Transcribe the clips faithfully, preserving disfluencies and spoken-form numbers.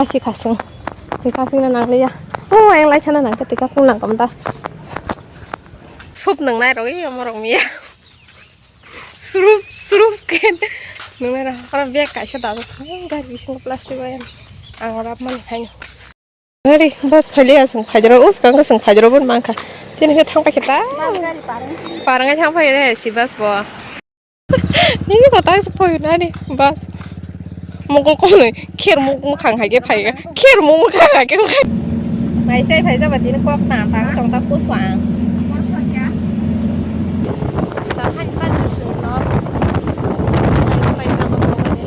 Asi khasing. Twi kapingna nangliya. O, ayang lai thana nangkhe twi kaping nangkam da. Sup nang nai rogwi omo rok miya. Surup, surup khe. Nang nai rok oro bag kaisa dajak. Gari bisingo plastic o yang. Ang rap mani khaino. Gari bus phailiya, chwng phaidoro, o swkang khe chwng phaidoro bo mankha. Tini khe thang paikhe ta. Bus gari parang. Parang thang phai re si bus bo. Ini kota se phai nani bus. Mokol konoi kher muk mukhang hai khe phai. Kher muk mukhang hai khe phai. Mai sai phai jaba tini kok na tang tong ta kuswang. Tahan pa se loss. Phai jaba sokani.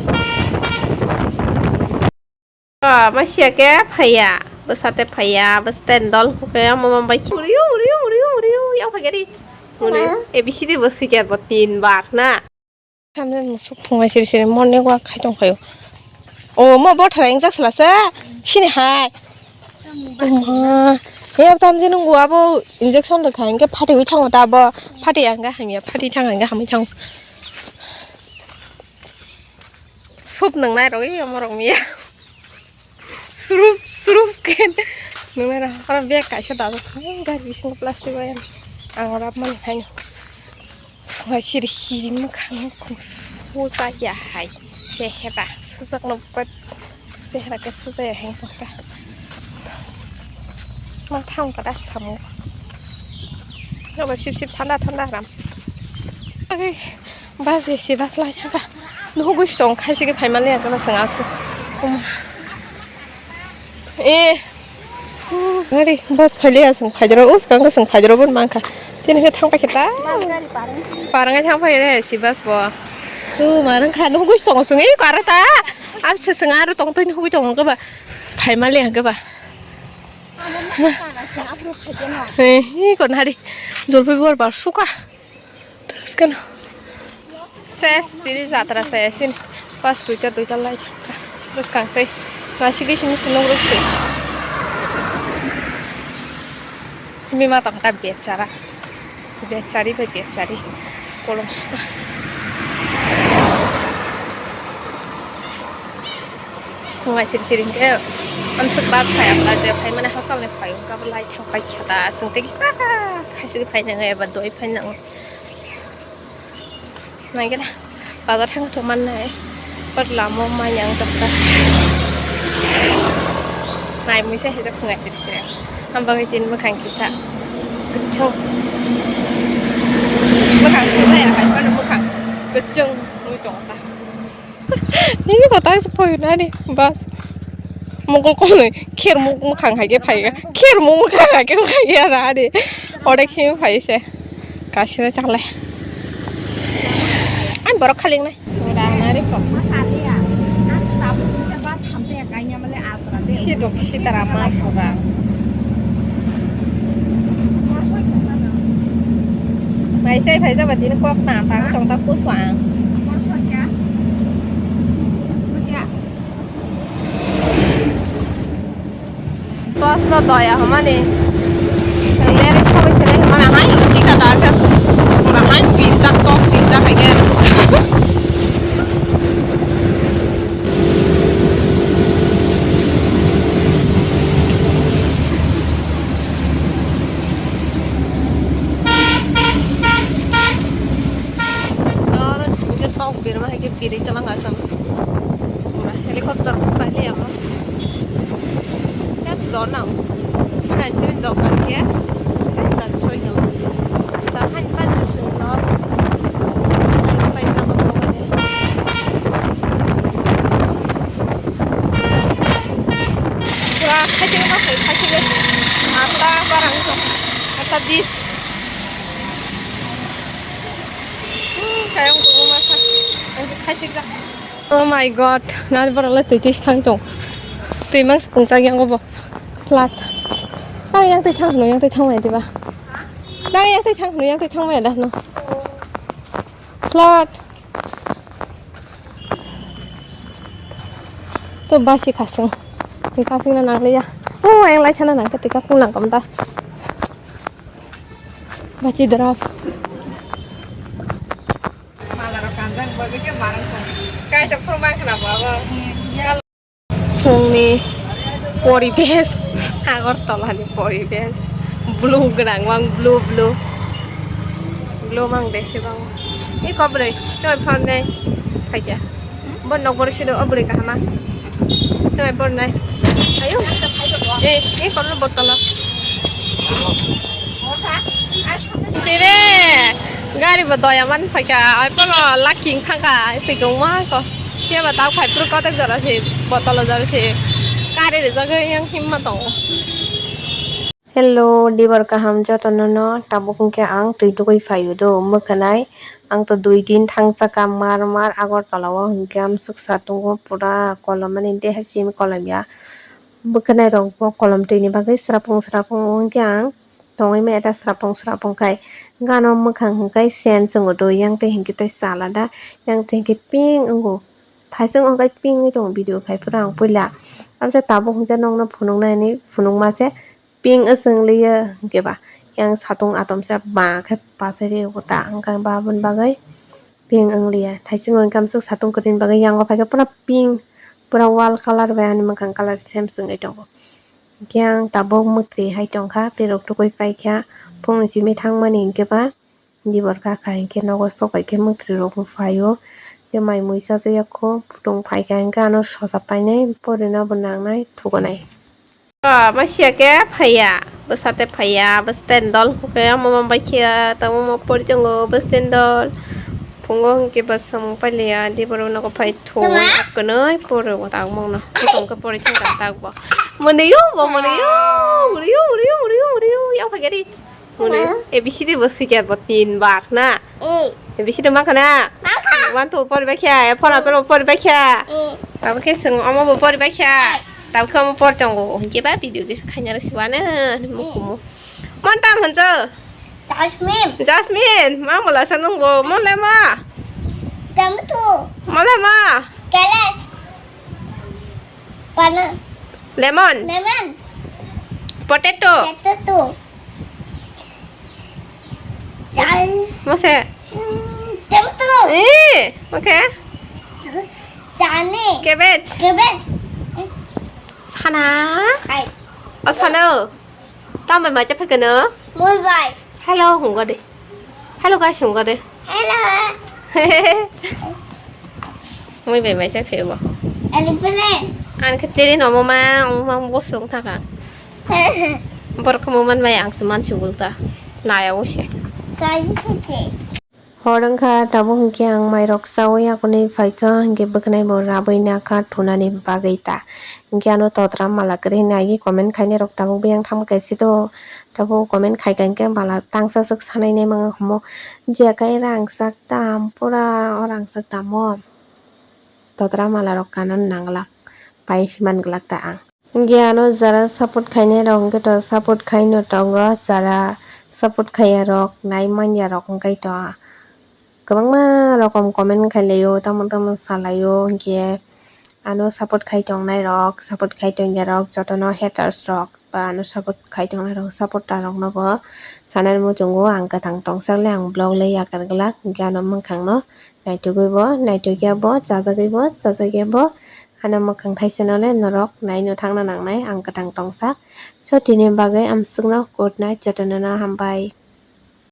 Ah, ma siya ke phaiya, bwsate phaiya, bwsate dol hukhe omo ma bai. Uriu, uriu, uriu, uriu, yang phai gari. Mone, A B C D bo sikya bo tin bar na. Samne musuk phungai siri siri morning walk khai tong phaio. O, mo bothara ingjak sala se, sini hai. Oma, he tamjini nungu abo injection rwkha, hinkhe phatwi thango ta abo, phatwi ang khe hamya, phatwi thang ang khe hamwi thango. Sup nang nai rogwi omo rok miya. Surup, surup khe nang nai rok. Oro bag kaisa dajak. Gari bisingo plastic o yang. Ang rap mani khaino. Sungai siri siri mukhang mukhung suja ya hai. Sehera sujakno bukat. Sehera khe suja ya hai tongkha. Ma thang kada samu. Abo sip sip thanda thanda ram. Age. Bus isi bus lai thangkha. Nuhugwi sitong khaisigi phaimanliya khe bus wng aswk. Oma. Eh. Gari bus phailiya chwng phaidoro, o swkang khe chwng phaidoro bo mankha. Tini khe thang paikhe ta. Bus gari parang. Parang thang phai re si bus bo. Tu marang kha nuhugwi sitong chwng, eh, kara ta. Abse chwng aro tong twi nuhugwi tong khe ba. Phaimanliya khe ba. Amo mo para chwng aphuru phaikhe no. Eh, eh, kon hari. Jolpai bor bar suka. Terus kan ses tini jatra saya sini pas duita duita lai thangkha bwskang tei nasigi sini sini nung rwsi. Bima tongkha bechara, bechari bai bechari kolom suka. Phungai siri siri hinkhe amswk bus phai ang je phai mane hachal ni phai wngkha bo lai thang pai kha da chwng tei kisa khaisiri phai nang eba doi phai nang. Naikhe bazar thang thok mannai. Pat lama o mai yang dokta. Nai muisa hijak phungai siri siri. Ang bagwi tin mwkhang kisa kwchwng. Mwkhang sijaya hai phano mwkhang kwchwng wi tong ta. Ini kota se phai nani bus. Mokol konoi kher muk mukhang hai khe phai. Kher muk mukhang hai khe phai ya na ani. Ode khe phai se. Kasina chale. An borok khaling nai. Rang nari kok. Sidok sitara ma pura. Mai sai phai jaba tini kok na tang tong ta kuswang. Bus no doya hwnmani. Direct thogwi sele hwnmani hai tika da khe. Pura hai bijak tok bijak hai khe. Oro hwnkhe tok berma hai khe birwi twlang asam. Pura helicopter pai le amo. Tei se dor nang. Nang simi dokan khe. Tei se dan soi nang. Ba hani pansa se loss. Nang pai jabo sokani. Pura khaising ma khai khaising. Atta barang tong. Atta bis. Hmm, kayang kubu masa. Ang khaising jak. Oh my God, nani borok le twi twi thang tong. Twi mang se pungchak yang obo. Flood. Nang yang twi thang hwnwi yang twi thang mai diba? Nang yang twi thang hwnwi yang twi thang mai da hwno. Flood. To basi khasing. Twi kapingna nangliya. Oh, ayang lai thana nangkhe twi kaping nangkam da. Bachi drop. Bazaro kanjak bagwi khe barang kho. Kaisa khorokma khna bo abo. Hmm, yes. Phungni Poribesh, Agartala ni poribesh. Blue gwnang mang, blue, blue. Blue mang besi bang. Iko bwrwi, choi phone nei. Phaikya. Bo nok bor sido, o bwrwi kahama. Choi bor nai. Ayo. Eh, eh, kono botolo. Tire, gari bo doya man phaikha, ai pono laking thangkha, sikung ma ko. Khe ba tau khai pur kotek jora se, botolo jora se. Gari rijak yang himma tongo. Hello, dibor kaham jotono no, tabuk hwnkhe ang twi tugwi phaio do, mwkhwnai. Ang to dui din thangsa ka mar mar Agartala o hwnkhe amswk sa tongo, pura kolom mani deha simi kolom ya. Bwkhwnai rok bo kolom twi ni bagwi srapung srapung wngkhe ang tongwi maya ta srapung srapung khai gano mwkhang hwnkhe sen chwngo do yang tei hwnkhe tei chala da yang tei hwnkhe pink wngo. Thaising hwnkhe pink wngwi tongo video khai phuru ang puila. Abse tabuk hwnkhe nokno phunuknani phunukma se pink wswng liya hwnkhe ba yang satung atomsa ba khe pasai ri rwkha ta hwnkhe ba aboni bagwi pink wngliya. Thaising hwnkhe amswk satung kwtwini bagwi yango phaikhe pura pink pura wall colour bai ani mwkhang colour same swngwi tongo. Hwnkhe ang tabuk mwtri hai tongkha, tei rok tugui paikha, phungni simi thangmani hwnkhe ba dibor kakha hwnkhe nogo sok bai khe mwtri rok bo phaio, tei mai mui chajakya kho, bwtwng phaikha hwnkhe ano sosa painai, porino bo nangnai, thugonai. Ah, masiya khe phaiya, bwsa tei phaiya, bwsa tei dol hwnkhe omo ma bai khe, tamo ma pori tongo, bwsa tei dol. Phungo hwnkhe bwsa samung pailiya, di borok nogo phai thung, tama? Kwnwi poro bo tang mangno. Tong khe pori thung kha tak bo. Mwnwiyo bo, mwnwiyo, mwnwiyo, mwnwiyo, mwnwiyo, mwnwiyo, yang phai gari. Mwnwiyo. Tama? A B C D bo sikya bo tin bar na. Eh. A B C D ma khana? Ma kha. One two pori bai kha, A for apple bo pori bai kha. Eh. Abo khe swng omo bo pori bai kha. Tab khe omo por tongo. Hwnkhe ba video khe khaina rw siwana. Eh. Mukumu. Mon tam hwnjo? Jasmine. Jasmine, ma mola sa nung bo, mon le ma? Tomato. Mon le ma? Carrot. Bana-, lemon. Lemon. Potato. Potato. Chal. Mose. Mm, tomato. Eh, okay. Chane. Cabbage. Cabbage. Sana. Hai. O sana. Tamo bai macha phai kano? Mui bai. Hello hwngo de. Hello guys hwngo de. Hello. Mui bai macha phai bo. Elephant. Ang khe tiri no mo ma, mo ma bo sung thaka. Borok mo man bai ang suman sugul ta. Naya o se. Kai kete. Hor wngkha, tabuk hwnkhe ang mairok chaui akonwi phaikha, hwnkhe bwkhnai bo rabwi nakha thunani bagwi ta. Hwnkhe ano totra mala kwrwi hwnwi agi comment khainai rok tabuk biyang thangma kaisa do. Tabuk comment khaikha hwnkhe mala tangsa swk sanai nai mangwkha mo. Jekai rangchak tam, pura o rangchak tamo. Totra mala rok kana nanglak, pai si man glak ta ang. Hwnkhe ano jara support khainai rok hwnkhe to support khaino tongo, jara support khaiya rok, nai manya rok hwnkhe to kwbangma rokom comment khailai o, tamo tamo salai o, hwnkhe ano support khai tongnai rok, support khai tongya rok, jotono haters rok ba ano support khai tongnai rok, supporter rok no bo sanani muchungo ang kwthang tongsak le ang vlog le yakar glak, hwnkhe ano mwkhang no naitugwi bo, naitugya bo, chajagwi bo, chajakya bo, ano mwkhang thaisa no le norok naino thangna nangnai ang kwthang tongsak. So tini bagwi amswkno good night, jotono no hambai.